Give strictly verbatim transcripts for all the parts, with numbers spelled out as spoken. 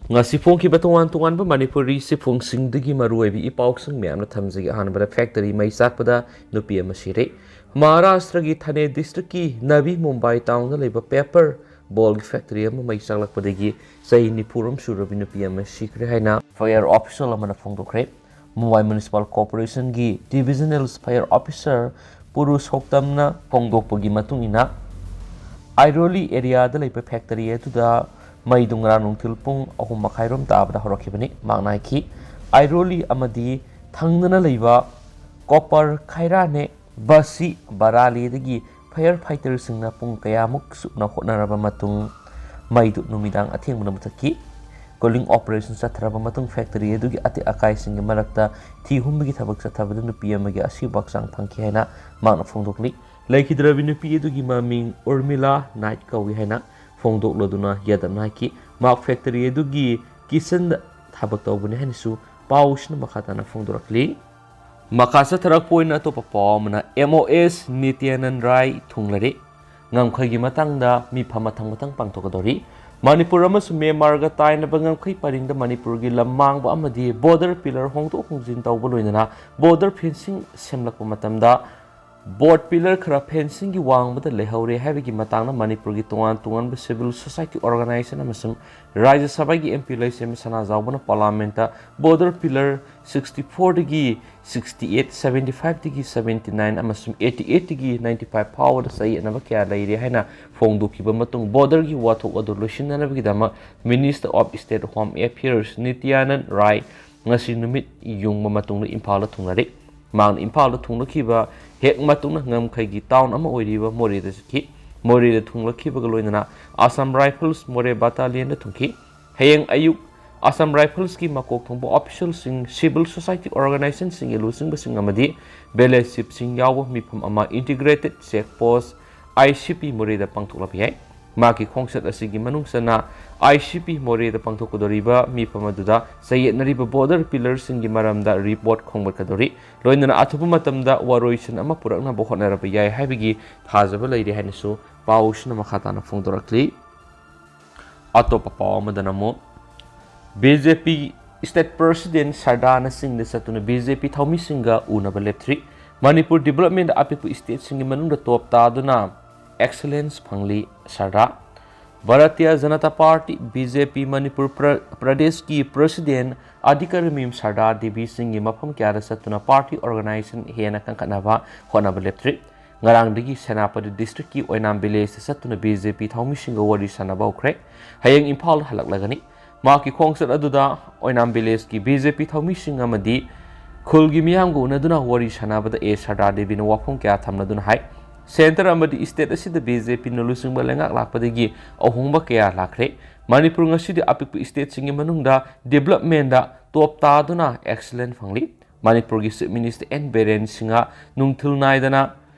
ꯉꯁꯤ ꯐꯣꯡꯈꯤꯕ ꯇꯣꯉꯥꯟ ꯇꯣꯉꯥꯟꯕ ꯃꯅꯤꯄꯨꯔꯤ ꯆꯦꯐꯣꯡꯁꯤꯡꯗꯒꯤ ꯃꯔꯨꯑꯣꯏꯕ ꯏ ꯄꯥꯎꯁꯤꯡ ꯃꯌꯥꯝꯅ ꯊꯝꯖꯒꯦ꯫ ꯑꯍꯥꯟꯕꯗ ꯐꯦꯛꯇꯔꯤ ꯃꯩ ꯆꯥꯛꯄꯗ ꯅꯨꯄꯤ ꯑꯃ ꯁꯤꯔꯦ꯫ ꯃꯍꯥꯔꯥꯁꯇ꯭ꯔꯒꯤ ꯊꯥꯅꯦ ꯗꯤꯁꯇ꯭ꯔꯤꯛꯀꯤ ꯅꯕꯤ ꯃꯨꯝꯕꯥꯏ ꯇꯥꯎꯟꯗ ꯂꯩꯕ ꯄꯦꯄꯔ ꯕꯣꯜꯒꯤ ꯐꯦꯛꯇꯔꯤ ꯑꯃ ꯃꯩ ꯆꯥꯛꯂꯛꯄꯗꯒꯤ ꯆꯍꯤ ꯅꯤꯐꯨꯔꯣꯝ ꯁꯨꯔꯕꯤ ꯅꯨꯄꯤ ꯑꯃ ꯁꯤꯈ꯭ꯔꯦ ꯍꯥꯏꯅ ꯐꯥꯌꯔ ꯑꯣꯐꯤꯁꯤꯌꯦꯜ ꯑꯃꯅ ꯐꯣꯡꯗꯣꯛꯈ꯭ꯔꯦ꯫ ꯃꯨꯝꯕꯥꯏ ꯃ꯭ꯌꯨꯅꯤꯁꯤꯄꯥꯜ ꯀꯣꯔꯄꯣꯔꯦꯁꯟꯒꯤ ꯗꯤꯕꯤꯖꯅꯦꯜ ꯐꯥꯌꯔ ꯑꯣꯐꯤꯁꯥꯔ ꯄꯨꯔꯨꯁꯣꯠꯇꯝꯅ ꯐꯣꯡꯗꯣꯛꯄꯒꯤ ꯃꯇꯨꯡ ꯏꯟꯅ, ꯑꯥꯏꯔꯣꯂꯤ ꯑꯦꯔꯤꯌꯥꯗ ꯂꯩꯕ ꯐꯦꯛꯇꯔꯤ ꯑꯗꯨꯗ ꯃꯩꯗꯨ ꯉꯔꯥꯡ ꯅꯨꯡꯊꯤꯜ ꯄꯨꯡ ꯑꯍꯨꯝ ꯃꯈꯥꯏꯔꯣꯝ ꯇꯥꯕꯗ ꯍꯧꯔꯛꯈꯤꯕꯅꯤ꯫ ꯃꯍꯥꯛꯅ ꯍꯥꯏꯈꯤ, ꯑꯥꯏꯔꯣꯂꯤ ꯑꯃꯗꯤ ꯊꯪꯅꯅ ꯂꯩꯕ ꯀꯣꯄꯔ ꯈꯥꯏꯔꯥꯅꯦ ꯕꯁꯤ ꯕꯔꯥꯂꯤꯗꯒꯤ ꯐꯥꯌꯔ ꯐꯥꯏꯇꯔꯁꯤꯡꯅ ꯄꯨꯡ ꯀꯌꯥꯃꯨꯛ ꯁꯨꯞꯅ ꯍꯣꯠꯅꯔꯕ ꯃꯇꯨꯡ ꯃꯩꯗꯨ ꯅꯨꯃꯤꯗꯥꯡ ꯑꯊꯦꯡꯕꯗ ꯃꯨꯊꯠꯈꯤ꯫ ꯀꯨꯂꯤꯡ ꯑꯣꯄꯔꯦꯁꯟ ꯆꯠꯊꯔꯕ ꯃꯇꯨꯡ ꯐꯦꯛꯇꯔꯤ ꯑꯗꯨꯒꯤ ꯑꯇꯦꯛ ꯑꯀꯥꯏꯁꯤꯡꯒꯤ ꯃꯔꯛꯇ ꯊꯤ ꯍꯨꯝꯕꯒꯤ ꯊꯕꯛ ꯆꯠꯊꯕꯗ ꯅꯨꯄꯤ ꯑꯃꯒꯤ ꯑꯁꯤꯕ ꯍꯛꯆꯥꯡ ꯐꯪꯈꯤ ꯍꯥꯏꯅ ꯃꯍꯥꯛꯅ ꯐꯣꯡꯗꯣꯛꯂꯤ꯫ ꯂꯩꯈꯤꯗ꯭ꯔꯕꯤ ꯅꯨꯄꯤ ꯑꯗꯨꯒꯤ ꯃꯃꯤꯡ ꯎꯔꯃꯤꯂꯥ ꯅꯥꯏꯠ ꯀꯧꯏ ꯍꯥꯏꯅ ꯐꯣꯡꯗꯣꯛꯂꯗꯨꯅ ꯌꯥꯗꯕꯅ ꯍꯥꯏꯈꯤ꯫ ꯃꯍꯥꯛ ꯐꯦꯛꯇꯔꯤ ꯑꯗꯨꯒꯤ ꯀꯤꯆꯟꯗ ꯊꯕꯛ ꯇꯧꯕꯅꯤ ꯍꯥꯏꯅꯁꯨ ꯄꯥꯎꯁꯤꯅ ꯃꯈꯥ ꯇꯥꯅ ꯐꯣꯡꯗꯣꯔꯛꯂꯤ꯫ ꯃꯈꯥ ꯆꯠꯊꯔꯛꯄ ꯑꯣꯏꯅ ꯑꯇꯣꯞꯄ ꯄꯥꯎ ꯑꯃꯅ, ꯑꯦꯝ ꯑꯣ ꯑꯦꯁ ꯅꯤꯇ꯭ꯌꯥꯅꯟ ꯔꯥꯏ ꯊꯨꯡꯂꯔꯦ꯫ ꯉꯝꯈꯩꯒꯤ ꯃꯇꯥꯡꯗ ꯃꯤꯐꯝ ꯃꯊꯪ ꯃꯊꯪ ꯄꯥꯡꯊꯣꯛꯀꯗꯧꯔꯤ꯫ ꯃꯅꯤꯄꯨꯔ ꯑꯃꯁꯨꯡ ꯃ꯭ꯌꯥꯟꯃꯥꯔꯒ ꯇꯥꯏꯅꯕ ꯉꯝꯈꯩ ꯄꯔꯤꯡꯗ ꯃꯅꯤꯄꯨꯔꯒꯤ ꯂꯝ ꯃꯥꯡꯕ ꯑꯃꯗꯤ ꯕꯣꯔꯗꯔ ꯄꯤꯂꯔ ꯍꯣꯡꯗꯣꯛ ꯍꯣꯡꯖꯤꯟ ꯇꯧꯕ ꯂꯣꯏꯅꯅ ꯕꯣꯔꯗꯔ ꯐꯦꯟꯁꯤꯡ ꯁꯦꯝꯂꯛꯄ ꯃꯇꯝꯗ ꯕꯣꯔꯗ ꯄꯤꯂꯔ ꯈꯔ ꯐꯦꯟꯁꯤꯡꯒꯤ ꯋꯥꯡꯃꯗ ꯂꯩꯍꯧꯔꯦ ꯍꯥꯏꯕꯒꯤ ꯃꯇꯥꯡꯗ ꯃꯅꯤꯄꯨꯔꯒꯤ ꯇꯣꯉꯥꯟ ꯇꯣꯉꯥꯟꯕ ꯁꯤꯚꯤꯜ ꯁꯣꯁꯥꯏꯇꯤ ꯑꯣꯔꯒꯅꯥꯏꯖꯦꯁꯟ ꯑꯃꯁꯨꯡ ꯔꯥꯖ꯭ꯌ ꯁꯚꯥꯒꯤ ꯑꯦꯝ ꯄꯤ ꯂꯩꯁꯦꯝꯕ ꯁꯅꯥꯖꯥꯎꯕꯅ ꯄꯥꯔꯂꯥꯃꯦꯟꯠꯇ ꯕꯣꯔꯗꯔ ꯄꯤꯂꯔ ꯁꯤꯛꯁꯇꯤ ꯐꯣꯔꯗꯒꯤ ꯁꯤꯛꯁꯇꯤ ꯑꯩꯠ, ꯁꯚꯦꯟꯇꯤ ꯐꯥꯏꯚꯇꯒꯤ ꯁꯚꯦꯟꯇꯤ ꯅꯥꯏꯟ ꯑꯃꯁꯨꯡ ꯑꯩꯠꯇꯤ ꯑꯩꯠꯇꯒꯤ ꯅꯥꯏꯟꯇꯤ ꯐꯥꯏꯚ ꯐꯥꯎꯕꯗ ꯆꯌꯦꯠꯅꯕ ꯀꯌꯥ ꯂꯩꯔꯦ ꯍꯥꯏꯅ ꯐꯣꯡꯗꯣꯛꯈꯤꯕ ꯃꯇꯨꯡ ꯕꯣꯔꯗꯔꯒꯤ ꯋꯥꯊꯣꯛ ꯑꯗꯨ ꯂꯣꯏꯁꯤꯟꯅꯅꯕꯒꯤꯗꯃꯛ Minister of State Home Affairs ꯅꯤꯇ꯭ꯌꯥꯅꯟ ꯔꯥꯏ ꯉꯁꯤ ꯅꯨꯃꯤꯠ ꯌꯨꯡꯕ ꯃꯇꯨꯡꯗ ꯏꯝꯐꯥꯜꯗ ꯊꯨꯡꯂꯔꯦ꯫ ꯃꯍꯥꯛꯅ ꯏꯝꯐꯥꯜꯗ ꯊꯨꯡꯂꯛꯈꯤꯕ ꯍꯦꯛ ꯃꯇꯨꯡꯗ ꯉꯝꯈꯩꯒꯤ ꯇꯥꯎꯟ ꯑꯃ ꯑꯣꯏꯔꯤꯕ ꯃꯣꯔꯦꯗ ꯆꯠꯈꯤ꯫ ꯃꯣꯔꯦꯗ ꯊꯨꯡꯂꯛꯈꯤꯕꯒ ꯂꯣꯏꯅꯅ Assam Rifles ꯃꯣꯔꯦ ꯕꯠꯇꯥꯂꯤꯌꯟꯗ ꯊꯨꯡꯈꯤ꯫ ꯍꯌꯦꯡ ꯑꯌꯨꯛ Assam Riflesꯀꯤ ꯃꯀꯣꯛ ꯊꯣꯡꯕ ꯑꯣꯐꯤꯁꯤꯌꯦꯜꯁꯤꯡ, ꯁꯤꯚꯤꯜ ꯁꯣꯁꯥꯏꯇꯤ ꯑꯣꯔꯒꯅꯥꯏꯖꯦꯁꯟꯁꯤꯡꯒꯤ ꯂꯨꯆꯤꯡꯕꯁꯤꯡ ꯑꯃꯗꯤ ꯚꯤꯂꯦꯖ ꯆꯤꯐꯁꯤꯡ ꯌꯥꯎꯕ ꯃꯤꯐꯝ ꯑꯃ Integrated Check Post, I C ꯄꯤ, ꯃꯣꯔꯦꯗ ꯄꯥꯡꯊꯣꯛꯂꯕ ꯌꯥꯏ꯫ ꯃꯍꯥꯛꯀꯤ ꯈꯣꯡꯆꯠ ꯑꯁꯤꯒꯤ ꯃꯅꯨꯡ ꯆꯟꯅ ꯑꯥꯏ ꯁꯤ ꯄꯤ ꯃꯣꯔꯦꯗ ꯄꯥꯡꯊꯣꯛꯀꯗꯧꯔꯤꯕ ꯃꯤꯐꯝ ꯑꯗꯨꯗ ꯆꯌꯦꯠꯅꯔꯤꯕ ꯕꯣꯔꯗꯔ ꯄꯤꯂꯔꯁꯤꯡꯒꯤ ꯃꯔꯝꯗ ꯔꯤꯄꯣꯔꯠ ꯈꯣꯝꯒꯠꯀꯗꯧꯔꯤ꯫ ꯂꯣꯏꯅꯅ ꯑꯊꯨꯕ ꯃꯇꯝꯗ ꯋꯥꯔꯣꯏꯁꯤꯟ ꯑꯃ ꯄꯨꯔꯛꯅꯕ ꯍꯣꯠꯅꯔꯕ ꯌꯥꯏ ꯍꯥꯏꯕꯒꯤ ꯊꯥꯖꯕ ꯂꯩꯔꯦ ꯍꯥꯏꯅꯁꯨ ꯄꯥꯎꯁꯤꯅ ꯃꯈꯥ ꯇꯥꯅ ꯐꯣꯡꯗꯣꯔꯛꯂꯤ꯫ ꯑꯇꯣꯞꯄ ꯄꯥꯎ ꯑꯃꯗꯅ ꯑꯃꯨꯛ ꯕꯤ ꯖꯦ ꯄꯤ State President ꯁꯔꯗꯥꯅꯆꯤꯡꯗ ꯆꯠꯇꯨꯅ ꯕꯤ ꯖꯦ ꯄꯤ ꯊꯧꯃꯤꯁꯤꯡꯒ ꯎꯅꯕ ꯂꯦꯞꯇ꯭ꯔꯤ꯫ ꯃꯅꯤꯄꯨꯔ developmentꯗ ꯑꯄꯤꯛꯄ stateꯁꯤꯡꯒꯤ ꯃꯅꯨꯡꯗ top ꯇꯥꯗꯨꯅ excellence ꯐꯪꯂꯤ ꯁꯔꯗꯥ꯫ Bharatiya Janata party, B J ꯄꯤ, ꯃꯅꯤꯄꯨꯔ ꯄ꯭ꯔ-, ꯄ꯭ꯔꯗꯦꯁꯀꯤ President ꯑꯗꯤꯀꯔꯃꯤꯝ ꯁꯔꯗꯥ ꯗꯦꯕꯤꯁꯤꯡꯒꯤ ꯃꯐꯝ ꯀꯌꯥꯗ ꯆꯠꯇꯨꯅ party organization ꯍꯦꯟꯅ ꯀꯟꯈꯠꯅꯕ ꯍꯣꯠꯅꯕ ꯂꯦꯞꯇ꯭ꯔꯤ꯫ ꯉꯔꯥꯡꯗꯒꯤ ꯁꯦꯅꯥꯄꯇꯤ districtꯀꯤ ꯑꯣꯏꯅꯥꯝ villageꯇ ꯆꯠꯇꯨꯅ ꯕꯤ ꯖꯦ ꯄꯤ ꯊꯧꯃꯤꯁꯤꯡꯒ ꯋꯥꯔꯤ ꯁꯥꯟꯅꯕ ꯍꯧꯈ꯭ꯔꯦ꯫ ꯍꯌꯦꯡ ꯏꯝꯐꯥꯜꯗ ꯍꯜꯂꯛꯂꯒꯅꯤ꯫ ꯃꯍꯥꯛꯀꯤ ꯈꯣꯡꯆꯠ ꯑꯗꯨꯗ ꯑꯣꯏꯅꯥꯝ villageꯀꯤ ꯕꯤ ꯖꯦ ꯄꯤ ꯊꯧꯃꯤꯁꯤꯡ ꯑꯃꯗꯤ ꯈꯨꯜꯒꯤ ꯃꯤꯌꯥꯝꯒ ꯎꯅꯗꯨꯅ ꯋꯥꯔꯤ ꯁꯥꯟꯅꯕꯗ ꯑꯦ ꯁꯔꯗꯥ ꯗꯦꯕꯤꯅ ꯋꯥꯐꯝ ꯀꯌꯥ ꯊꯝꯂꯗꯨꯅ ꯍꯥꯏ, centre ꯑꯃꯗꯤ state ꯑꯁꯤꯗ ꯕꯤ ꯖꯦ ꯄꯤꯅ ꯂꯨꯆꯤꯡꯕ ꯂꯩꯉꯥꯛ ꯂꯥꯛꯄꯗꯒꯤ ꯑꯍꯣꯡꯕ ꯀꯌꯥ ꯂꯥꯛꯈ꯭ꯔꯦ꯫ ꯃꯅꯤꯄꯨꯔ ꯉꯁꯤꯗꯤ ꯑꯄꯤꯛꯄ stateꯁꯤꯡꯒꯤ ꯃꯅꯨꯡꯗ developmentꯗ top ꯇꯥꯗꯨꯅ excellent ꯐꯪꯂꯤ꯫ ꯃꯅꯤꯄꯨꯔꯒꯤ Chief Minister N Biren Singh ꯅꯨꯡꯊꯤꯜ ꯅꯥꯏꯗꯅ,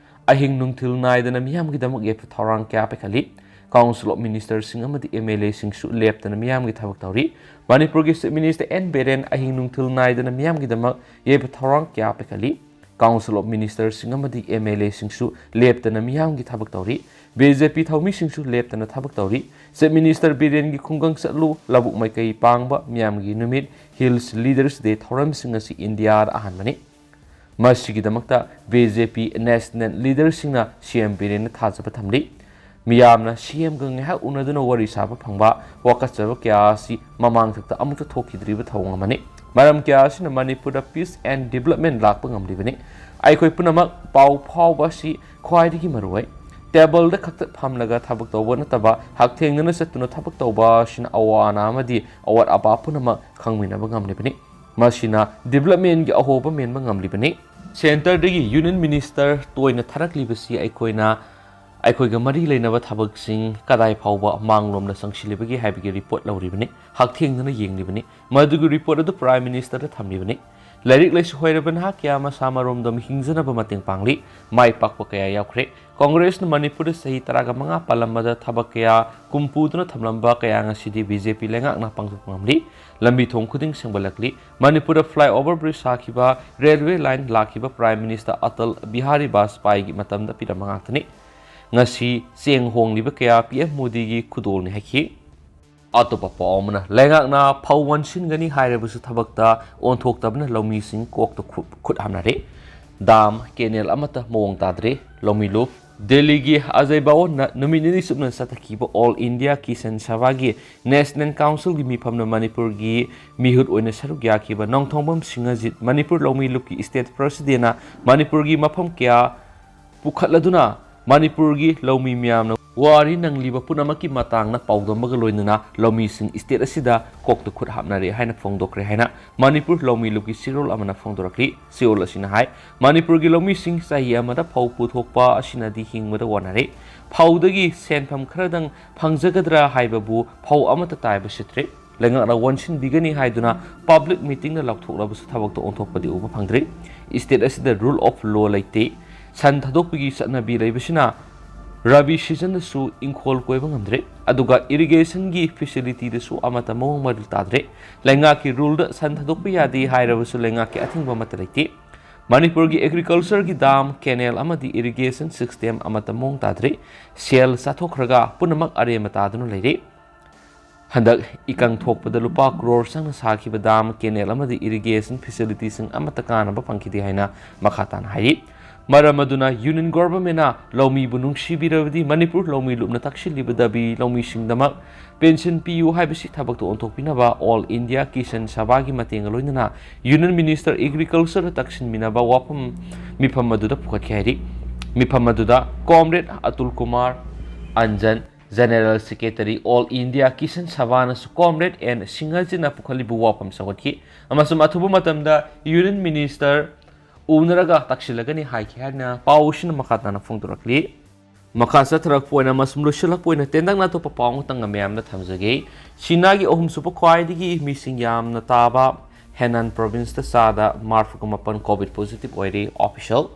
ꯑꯍꯤꯡ ꯅꯨꯡꯊꯤꯜ ꯅꯥꯏꯗꯅ ꯃꯤꯌꯥꯝꯒꯤꯗꯃꯛ ꯌꯥꯏꯐ ꯊꯧꯔꯥꯡ ꯀꯌꯥ ꯄꯥꯏꯈꯠꯂꯤ꯫ Council of Ministerꯁꯤꯡ ꯑꯃꯗꯤ ꯑꯦꯝ ꯑꯦꯜ ꯑꯦꯁꯤꯡꯁꯨ ꯂꯦꯞꯇꯅ ꯃꯤꯌꯥꯝꯒꯤ ꯊꯕꯛ ꯇꯧꯔꯤ꯫ ꯃꯅꯤꯄꯨꯔꯒꯤ Chief Minister ꯑꯦꯟ ꯕꯤꯔꯦꯟ ꯑꯍꯤꯡ ꯅꯨꯡꯊꯤꯜ ꯅꯥꯏꯗꯅ ꯃꯤꯌꯥꯝꯒꯤꯗꯃꯛ ꯌꯥꯏꯐ ꯊꯧꯔꯥꯡ ꯀꯌꯥ ꯄꯥꯏꯈꯠꯂꯤ꯫ Council of Ministerꯁꯤꯡ ꯑꯃꯗꯤ ꯑꯦꯝ ꯑꯦꯜ ꯑꯦꯁꯤꯡꯁꯨ ꯂꯦꯞꯇꯅ ꯃꯤꯌꯥꯝꯒꯤ ꯊꯕꯛ ꯇꯧꯔꯤ꯫ ꯕꯤ ꯖꯦ ꯄꯤ ꯊꯧꯃꯤꯁꯤꯡꯁꯨ ꯂꯦꯞꯇꯅ ꯊꯕꯛ ꯇꯧꯔꯤ꯫ Chief Minister ꯕꯤꯔꯦꯟꯒꯤ ꯈꯨꯡꯒꯪ ꯆꯠꯂꯨ, ꯂꯧꯕꯨꯛ ꯃꯥꯏꯀꯩ ꯄꯥꯡꯕ ꯃꯤꯌꯥꯝꯒꯤ ꯅꯨꯃꯤꯠ, Hills Leaders Day ꯊꯧꯔꯝꯁꯤꯡ ꯑꯁꯤ ꯏꯟꯗꯤꯌꯥꯗ ꯑꯍꯥꯟꯕꯅꯤ꯫ ꯃꯁꯤꯒꯤꯗꯃꯛꯇ ꯕꯤ ꯖꯦ ꯄꯤ National Leaderꯁꯤꯡꯅ ꯁꯤ ꯑꯦꯝ ꯕꯤꯔꯦꯟꯗ ꯊꯥꯖꯕ ꯊꯝꯂꯤ꯫ ꯃꯤꯌꯥꯝꯅ ꯁꯤ ꯑꯦꯝꯒ ꯉꯥꯏꯍꯥꯛ ꯎꯅꯗꯨꯅ ꯋꯥꯔꯤ ꯁꯥꯕ ꯐꯪꯕ, ꯋꯥꯀꯠꯆꯕ ꯀꯌꯥ ꯑꯁꯤ ꯃꯃꯥꯡꯊꯛꯇ ꯑꯃꯨꯛꯇ ꯊꯣꯛꯈꯤꯗ꯭ꯔꯤꯕ ꯊꯧꯑꯣꯡ ꯑꯃꯅꯤ꯫ ꯃꯔꯝ ꯀꯌꯥ ꯑꯁꯤꯅ ꯃꯅꯤꯄꯨꯔꯗ peace and development ꯂꯥꯛꯄ ꯉꯝꯂꯤꯕꯅꯤ꯫ ꯑꯩꯈꯣꯏ ꯄꯨꯝꯅꯃꯛ ꯄꯥꯎ ꯐꯥꯎꯕ ꯑꯁꯤ ꯈ꯭ꯋꯥꯏꯗꯒꯤ ꯃꯔꯨꯑꯣꯏ꯫ Tableꯗ ꯈꯛꯇ ꯐꯝꯂꯒ ꯊꯕꯛ ꯇꯧꯕ ꯅꯠꯇꯕ, ꯍꯛꯊꯦꯡꯅꯅ ꯆꯠꯇꯨꯅ ꯊꯕꯛ ꯇꯧꯕ ꯑꯁꯤꯅ ꯑꯋꯥ ꯑꯅꯥ ꯑꯃꯗꯤ ꯑꯋꯥꯠ ꯑꯄꯥ ꯄꯨꯝꯅꯃꯛ ꯈꯪꯃꯤꯟꯅꯕ ꯉꯝꯂꯤꯕꯅꯤ꯫ ꯃꯁꯤꯅ developmentꯒꯤ ꯑꯍꯣꯕ ꯃꯦꯟꯕ ꯉꯝꯂꯤꯕꯅꯤ꯫ Centreꯗꯒꯤ Union Minister ꯇꯣꯏꯅ ꯊꯥꯔꯛꯂꯤꯕꯁꯤ ꯑꯩꯈꯣꯏꯅ ꯑꯩꯈꯣꯏꯒ ꯃꯔꯤ ꯂꯩꯅꯕ ꯊꯕꯛꯁꯤꯡ ꯀꯗꯥꯏ ꯐꯥꯎꯕ ꯃꯥꯡꯂꯣꯝꯗ ꯆꯪꯁꯤꯜꯂꯤꯕꯒꯦ ꯍꯥꯏꯕꯒꯤ report ꯂꯧꯔꯤꯕꯅꯤ, ꯍꯛꯊꯦꯡꯅꯅ ꯌꯦꯡꯂꯤꯕꯅꯤ꯫ ꯃꯗꯨꯒꯤ report ꯑꯗꯨ Prime Ministerꯗ ꯊꯝꯂꯤꯕꯅꯤ꯫ ꯂꯥꯏꯔꯤꯛ ꯂꯥꯏꯁꯨ ꯍꯩꯔꯕ ꯅꯍꯥ ꯀꯌꯥ ꯃꯁꯥ ꯃꯔꯣꯝꯗꯣꯝ ꯍꯤꯡꯖꯅꯕ ꯃꯇꯦꯡ ꯄꯥꯡꯂꯤ꯫ ꯃꯥꯏ ꯄꯥꯛꯄ ꯀꯌꯥ ꯌꯥꯎꯈ꯭ꯔꯦ꯫ ꯀꯣꯡꯒ꯭ꯔꯦꯁꯅ ꯃꯅꯤꯄꯨꯔꯗ ꯆꯍꯤ ꯇꯔꯥꯒ ꯃꯉꯥ ꯄꯥꯜꯂꯝꯕꯗ ꯊꯕꯛ ꯀꯌꯥ ꯀꯨꯝ ꯄꯨꯗꯨꯅ ꯊꯝꯂꯝꯕ ꯀꯌꯥ ꯉꯁꯤꯗꯤ ꯕꯤ ꯖꯦ ꯄꯤ ꯂꯩꯉꯥꯛꯅ ꯄꯥꯡꯊꯣꯛꯄ ꯉꯝꯂꯤ꯫ ꯂꯝꯕꯤ ꯊꯣꯡ ꯈꯨꯗꯤꯡ ꯁꯦꯝꯒꯠꯂꯛꯂꯤ꯫ ꯃꯅꯤꯄꯨꯔꯗ flyover bridge ꯁꯥꯈꯤꯕ, railway line ꯂꯥꯛꯈꯤꯕ Prime Minister ꯑꯇꯜ ꯕꯤꯍꯥꯔꯤ ꯕꯥꯖꯄꯥꯏꯒꯤ ꯃꯇꯝꯗ ꯄꯤꯔꯝꯕ ꯉꯥꯛꯇꯅꯤ꯫ ꯉꯁꯤ ꯆꯦꯡ ꯍꯣꯡꯂꯤꯕ ꯀꯌꯥ ꯄꯤ ꯑꯦꯝ ꯃꯣꯗꯤꯒꯤ ꯈꯨꯗꯣꯜꯅꯤ ꯍꯥꯏꯈꯤ꯫ ꯑꯇꯣꯞꯄ ꯄꯥꯎ ꯑꯃꯅ, ꯂꯩꯉꯥꯛꯅ ꯐꯧ ꯋꯥꯟꯁꯤꯟꯒꯅꯤ ꯍꯥꯏꯔꯕꯁꯨ ꯊꯕꯛꯇ ꯑꯣꯟꯊꯣꯛꯇꯕꯅ ꯂꯧꯃꯤꯁꯤꯡ ꯀꯣꯛꯇ ꯈꯨ-, ꯈꯨꯠ ꯍꯥꯞꯅꯔꯦ꯫ ꯗꯥꯝ, ꯀꯦꯅꯦꯜ ꯑꯃꯠꯇ ꯃꯑꯣꯡ ꯇꯥꯗ꯭ꯔꯦ꯫ ꯂꯧꯃꯤ ꯂꯨꯞ꯫ ꯗꯦꯜꯂꯤꯒꯤ ꯑꯖꯌ ꯚꯋꯟꯗ ꯅꯨꯃꯤꯠ ꯅꯤꯅꯤ ꯆꯨꯞꯅ ꯆꯠꯊꯈꯤꯕ ꯑꯣꯜ ꯏꯟꯗꯤꯌꯥ ꯀꯤꯁꯥꯟ ꯁꯚꯥꯒꯤ ꯅꯦꯁꯅꯦꯜ ꯀꯥꯎꯟꯁꯤꯜꯒꯤ ꯃꯤꯐꯝꯅ ꯃꯅꯤꯄꯨꯔꯒꯤ ꯃꯤꯍꯨꯠ ꯑꯣꯏꯅ ꯁꯔꯨꯛ ꯌꯥꯈꯤꯕ ꯅꯣꯡꯊꯣꯡꯕꯝ ꯁꯤꯡꯍꯖꯤꯠ, ꯃꯅꯤꯄꯨꯔ ꯂꯧꯃꯤ ꯂꯨꯞꯀꯤ ꯁ꯭ꯇꯦꯠ ꯄ꯭ꯔꯁꯤꯗꯦꯟꯅ ꯃꯅꯤꯄꯨꯔꯒꯤ ꯃꯐꯝ ꯀꯌꯥ ꯄꯨꯈꯠꯂꯗꯨꯅ ꯃꯅꯤꯄꯨꯔꯒꯤ ꯂꯧꯃꯤ ꯃꯤꯌꯥꯝꯅ ꯋꯥꯔꯤ ꯅꯪꯂꯤꯕ ꯄꯨꯝꯅꯃꯛꯀꯤ ꯃꯇꯥꯡꯗ ꯄꯥꯎꯗꯝꯕꯒ ꯂꯣꯏꯅꯅ ꯂꯧꯃꯤꯁꯤꯡ ꯁ꯭ꯇꯦꯠ ꯑꯁꯤꯗ ꯀꯣꯛꯇ ꯈꯨꯠ ꯍꯥꯞꯅꯔꯦ ꯍꯥꯏꯅ ꯐꯣꯡꯗꯣꯛꯈ꯭ꯔꯦ ꯍꯥꯏꯅ ꯃꯅꯤꯄꯨꯔ ꯂꯧꯃꯤ ꯂꯨꯞꯀꯤ ꯆꯦꯔꯣꯜ ꯑꯃꯅ ꯐꯣꯡꯗꯣꯔꯛꯂꯤ꯫ ꯆꯦꯔꯣꯜ ꯑꯁꯤꯅ ꯍꯥꯏ, ꯃꯅꯤꯄꯨꯔꯒꯤ ꯂꯧꯃꯤꯁꯤꯡ ꯆꯍꯤ ꯑꯃꯗ ꯐꯧ ꯄꯨꯊꯣꯛꯄ ꯑꯁꯤꯅꯗꯤ ꯍꯤꯡꯕꯗ ꯋꯥꯅꯔꯦ꯫ ꯐꯧꯗꯒꯤ ꯁꯦꯟꯐꯝ ꯈꯔꯗꯪ ꯐꯪꯖꯒꯗ꯭ꯔꯥ ꯍꯥꯏꯕꯕꯨ ꯐꯧ ꯑꯃꯠꯇ ꯇꯥꯏꯕ ꯁꯤꯠꯇ꯭ꯔꯦ꯫ ꯂꯩꯉꯥꯛꯅ ꯋꯥꯟꯁꯤꯟꯕꯤꯒꯅꯤ ꯍꯥꯏꯗꯨꯅ ꯄꯕ꯭ꯂꯤꯛ ꯃꯤꯇꯤꯡꯗ ꯂꯥꯎꯊꯣꯛꯂꯕꯁꯨ ꯊꯕꯛꯇ ꯑꯣꯟꯊꯣꯛꯄꯗꯤ ꯎꯕ ꯐꯪꯗ꯭ꯔꯤ꯫ ꯁ꯭ꯇꯦꯠ ꯑꯁꯤꯗ ꯔꯨꯜ ꯑꯣꯐ ꯂꯣ ꯂꯩꯇꯦ꯫ ꯁꯟ ꯊꯥꯗꯣꯛꯄꯒꯤ ꯆꯠꯅꯕꯤ ꯂꯩꯕꯁꯤꯅ ꯔꯕꯤ ꯁꯤꯖꯟꯗꯁꯨ ꯏꯪꯈꯣꯜ ꯀꯣꯏꯕ ꯉꯝꯗ꯭ꯔꯦ꯫ ꯑꯗꯨꯒ ꯏꯔꯤꯒꯦꯁꯟꯒꯤ ꯐꯦꯁꯤꯂꯤꯇꯤꯗꯁꯨ ꯑꯃꯠꯇ ꯃꯑꯣꯡ ꯃꯔꯤꯜ ꯇꯥꯗ꯭ꯔꯦ꯫ ꯂꯩꯉꯥꯛꯀꯤ ꯔꯨꯜꯗ ꯁꯟ ꯊꯥꯗꯣꯛꯄ ꯌꯥꯗꯦ ꯍꯥꯏꯔꯕꯁꯨ ꯂꯩꯉꯥꯛꯀꯤ ꯑꯊꯤꯡꯕ ꯑꯃꯠꯇ ꯂꯩꯇꯦ꯫ ꯃꯅꯤꯄꯨꯔꯒꯤ ꯑꯦꯒ꯭ꯔꯤꯀꯜꯆꯔꯒꯤ ꯗꯥꯝ, ꯀꯦꯅꯦꯜ ꯑꯃꯗꯤ ꯏꯔꯤꯒꯦꯁꯟ ꯁꯤꯁꯇꯦꯝ ꯑꯃꯠꯇ ꯃꯑꯣꯡ ꯇꯥꯗ꯭ꯔꯦ꯫ ꯁꯦꯜ ꯆꯥꯊꯣꯛꯈ꯭ꯔꯒ ꯄꯨꯝꯅꯃꯛ ꯑꯔꯦꯝꯕ ꯇꯥꯗꯨꯅ ꯂꯩꯔꯦ꯫ ꯍꯟꯗꯛ ꯏꯀꯪ ꯊꯣꯛꯄꯗ ꯂꯨꯄꯥ ꯀ꯭ꯔꯣꯔ ꯆꯪꯅ ꯁꯥꯈꯤꯕ ꯗꯥꯝ, ꯀꯦꯅꯦꯜ ꯑꯃꯗꯤ ꯏꯔꯤꯒꯦꯁꯟ ꯐꯦꯁꯤꯂꯤꯇꯤꯁꯤꯡ ꯑꯃꯠꯇ ꯀꯥꯟꯅꯕ ꯐꯪꯈꯤꯗꯦ ꯍꯥꯏꯅ ꯃꯈꯥ ꯇꯥꯅ ꯍꯥꯏꯔꯤ꯫ ꯃꯔꯝ ꯑꯗꯨꯅ ꯌꯨꯅꯤꯌꯟ ꯒꯣꯚꯔꯟꯃꯦꯟꯅ ꯂꯧꯃꯤꯕꯨ ꯅꯨꯡꯁꯤꯕꯤꯔꯕꯗꯤ ꯃꯅꯤꯄꯨꯔ ꯂꯧꯃꯤ ꯂꯨꯞꯅ ꯇꯛꯁꯤꯜꯂꯤꯕ ꯗꯥꯕꯤ ꯂꯧꯃꯤꯁꯤꯡꯗꯃꯛ ꯄꯦꯟꯁꯟ ꯄꯤꯌꯨ ꯍꯥꯏꯕꯁꯤ ꯊꯕꯛꯇ ꯑꯣꯟꯊꯣꯛꯄꯤꯅꯕ ꯑꯣꯜ ꯏꯟꯗꯤꯌꯥ ꯀꯤꯁꯥꯟ ꯁꯚꯥꯒꯤ ꯃꯇꯦꯡꯒ ꯂꯣꯏꯅꯅ ꯌꯨꯅꯤꯌꯟ ꯃꯤꯅꯤꯁꯇꯔ ꯑꯦꯒ꯭ꯔꯤꯀꯜꯆꯔꯗ ꯇꯛꯁꯤꯟꯃꯤꯟꯅꯕ ꯋꯥꯐꯝ ꯃꯤꯐꯝ ꯑꯗꯨꯗ ꯄꯨꯈꯠꯈꯤ ꯍꯥꯏꯔꯤ꯫ ꯃꯤꯐꯝ ꯑꯗꯨꯗ comrade Atul Kumar Anjan, general secretary all India Kisan ꯁꯚꯥꯅꯁꯨ ꯀꯣꯝꯔꯦꯗ ꯑꯦꯟ ꯁꯤꯡꯍꯖꯤꯠꯅ ꯄꯨꯈꯠꯂꯤꯕ ꯋꯥꯐꯝ ꯁꯧꯒꯠꯈꯤ ꯑꯃꯁꯨꯡ ꯑꯊꯨꯕ ꯃꯇꯝꯗ ꯌꯨꯅꯤꯌꯟ ꯃꯤꯅꯤꯁꯇꯔ ꯎꯅꯔꯒ ꯇꯛꯁꯤꯜꯂꯒꯅꯤ ꯍꯥꯏꯈꯤ ꯍꯥꯏꯅ ꯄꯥꯎ ꯑꯁꯤꯅ ꯃꯈꯥ ꯇꯥꯅ ꯐꯣꯡꯗꯣꯔꯛꯂꯤ꯫ ꯃꯈꯥ ꯆꯠꯊꯔꯛꯄ ꯑꯣꯏꯅ ꯑꯃꯁꯨꯡ ꯂꯣꯏꯁꯤꯜꯂꯛꯄ ꯑꯣꯏꯅ ꯇꯦꯟꯇꯛꯅ ꯑꯇꯣꯞꯄ ꯄꯥꯎ ꯑꯃꯇꯪꯒ ꯃꯌꯥꯝꯗ ꯊꯝꯖꯒꯦ꯫ ꯆꯤꯅꯥꯒꯤ ꯑꯍꯨꯝꯁꯨꯕ ꯈ꯭ꯋꯥꯏꯗꯒꯤ ꯃꯤꯁꯤꯡ ꯌꯥꯝꯅ ꯇꯥꯕ ꯍꯦꯅꯥꯟ ꯄ꯭ꯔꯣꯚꯤꯟꯁꯇ ꯆꯥꯗ ꯃꯔꯤꯐꯨꯒ ꯃꯥꯄꯟ ꯀꯣꯚꯤꯗ ꯄꯣꯖꯤꯇꯤꯚ ꯑꯣꯏꯔꯦ, ꯑꯣꯐꯤꯁꯤꯌꯦꯜ꯫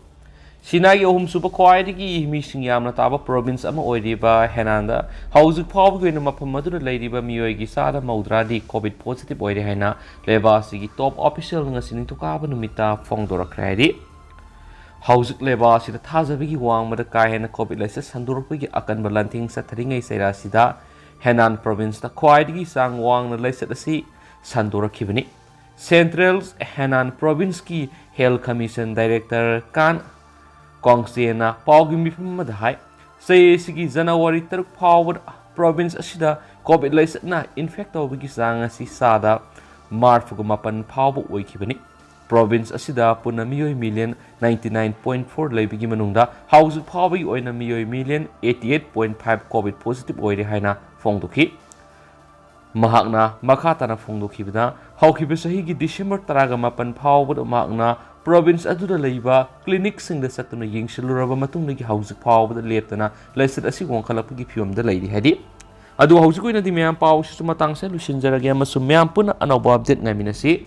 ꯆꯤꯅꯥꯒꯤ ꯑꯍꯨꯝꯁꯨꯕ ꯈ꯭ꯋꯥꯏꯗꯒꯤ ꯃꯤꯁꯤꯡ ꯌꯥꯝꯅ ꯇꯥꯕ ꯄ꯭ꯔꯣꯚꯤꯟꯁ ꯑꯃ ꯑꯣꯏꯔꯤꯕ ꯍꯦꯅꯥꯟꯗ ꯍꯧꯖꯤꯛ ꯐꯥꯎꯕꯒꯤ ꯑꯣꯏꯅ ꯃꯐꯝ ꯑꯗꯨꯗ ꯂꯩꯔꯤꯕ ꯃꯤꯑꯣꯏꯒꯤ ꯆꯥꯗ ꯃꯧꯗ꯭ꯔꯥꯗꯤ ꯀꯣꯚꯤꯗ ꯄꯣꯖꯤꯇꯤꯚ ꯑꯣꯏꯔꯦ ꯍꯥꯏꯅ ꯂꯩꯕꯥꯛ ꯑꯁꯤꯒꯤ ꯇꯣꯞ ꯑꯣꯐꯤꯁꯤꯌꯦꯜ ꯉꯁꯤ ꯅꯤꯡꯊꯧꯀꯥꯕ ꯅꯨꯃꯤꯠꯇ ꯐꯣꯡꯗꯣꯔꯛꯈ꯭ꯔꯦ ꯍꯥꯏꯔꯤ꯫ ꯍꯧꯖꯤꯛ ꯂꯩꯕꯥꯛ ꯑꯁꯤꯗ ꯊꯥꯖꯕꯒꯤ ꯋꯥꯡꯃꯗ ꯀꯥ ꯍꯦꯟꯅ ꯀꯣꯚꯤꯗ ꯂꯥꯏꯆꯠ ꯁꯟꯗꯣꯔꯛꯄꯒꯤ ꯑꯀꯟꯕ ꯂꯥꯟꯊꯦꯡ ꯆꯠꯊꯔꯤꯉꯩ ꯆꯩꯔꯥꯁꯤꯗ ꯍꯦꯅꯥꯟ ꯄ꯭ꯔꯣꯚꯤꯟꯁꯇ ꯈ꯭ꯋꯥꯏꯗꯒꯤ ꯆꯥꯡ ꯋꯥꯡꯅ ꯂꯥꯏꯆꯠ ꯑꯁꯤ ꯁꯟꯗꯣꯔꯛꯈꯤꯕꯅꯤ꯫ ꯁꯦꯟꯇ꯭ꯔꯦꯜ ꯍꯦꯅꯥꯟ ꯄ꯭ꯔꯣꯚꯤꯟꯁꯀꯤ ꯍꯦꯜꯊ ꯀꯃꯤꯁꯟ ꯗꯥꯏꯔꯦꯛꯇꯔ ꯀꯥꯟ ꯀꯣꯡꯆꯦꯅ ꯄꯥꯎꯒꯤ ꯃꯤꯐꯝ ꯑꯃꯗ ꯍꯥꯏ, ꯆꯍꯤ ꯑꯁꯤꯒꯤ ꯖꯅꯋꯥꯔꯤ ꯇꯔꯨꯛ ꯐꯥꯎꯕꯗ ꯄ꯭ꯔꯣꯚꯤꯟꯁ ꯑꯁꯤꯗ ꯀꯣꯚꯤꯗ ꯂꯥꯏꯆꯠꯅ ꯏꯟꯐꯦꯛ ꯇꯧꯕꯒꯤ ꯆꯥꯡ ꯑꯁꯤ ꯆꯥꯗ ꯃꯔꯤꯐꯨꯒ ꯃꯥꯄꯟ ꯐꯥꯎꯕ ꯑꯣꯏꯈꯤꯕꯅꯤ꯫ ꯄ꯭ꯔꯣꯚꯤꯟꯁ ꯑꯁꯤꯗ ꯄꯨꯟꯅ ꯃꯤꯑꯣꯏ million ninety nine point four ꯂꯩꯕꯒꯤ ꯃꯅꯨꯡꯗ ꯍꯧꯖꯤꯛ ꯐꯥꯎꯕꯒꯤ ꯑꯣꯏꯅ ꯃꯤꯑꯣꯏ million eighty eight point five COVID positive ꯑꯣꯏꯔꯦ ꯍꯥꯏꯅ ꯐꯣꯡꯗꯣꯛꯈꯤ꯫ ꯃꯍꯥꯛꯅ ꯃꯈꯥ ꯇꯥꯅ ꯐꯣꯡꯗꯣꯛꯈꯤꯕꯗ, ꯍꯧꯈꯤꯕ ꯆꯍꯤꯒꯤ ꯗꯤꯁꯦꯝꯕꯔ ꯇꯔꯥꯒ ꯃꯥꯄꯟ ꯐꯥꯎꯕꯗ ꯃꯍꯥꯛꯅ ꯄ꯭ꯔꯣꯚꯤꯟꯁ ꯑꯗꯨꯗ ꯂꯩꯕ ꯀ꯭ꯂꯤꯅꯤꯛꯁꯤꯡꯗ ꯆꯠꯇꯨꯅ ꯌꯦꯡꯁꯤꯜꯂꯨꯔꯕ ꯃꯇꯨꯡꯗꯒꯤ ꯍꯧꯖꯤꯛ ꯐꯥꯎꯕꯗ ꯂꯦꯞꯇꯅ ꯂꯥꯏꯆꯠ ꯑꯁꯤ ꯋꯥꯡꯈꯠꯂꯛꯄꯒꯤ ꯐꯤꯕꯝꯗ ꯂꯩꯔꯤ ꯍꯥꯏꯗꯤ꯫ ꯑꯗꯨ ꯍꯧꯖꯤꯛ ꯑꯣꯏꯅꯗꯤ ꯃꯌꯥꯝ ꯄꯥꯎꯁꯤꯁꯨ ꯃꯇꯥꯡꯁꯤꯗ ꯂꯣꯏꯁꯤꯟꯖꯔꯒꯦ ꯑꯃꯁꯨꯡ ꯃꯌꯥꯝ ꯄꯨꯟꯅ ꯑꯅꯧꯕ ꯑꯞꯗꯦꯠ ꯉꯥꯏꯃꯤꯟꯅꯁꯤ꯫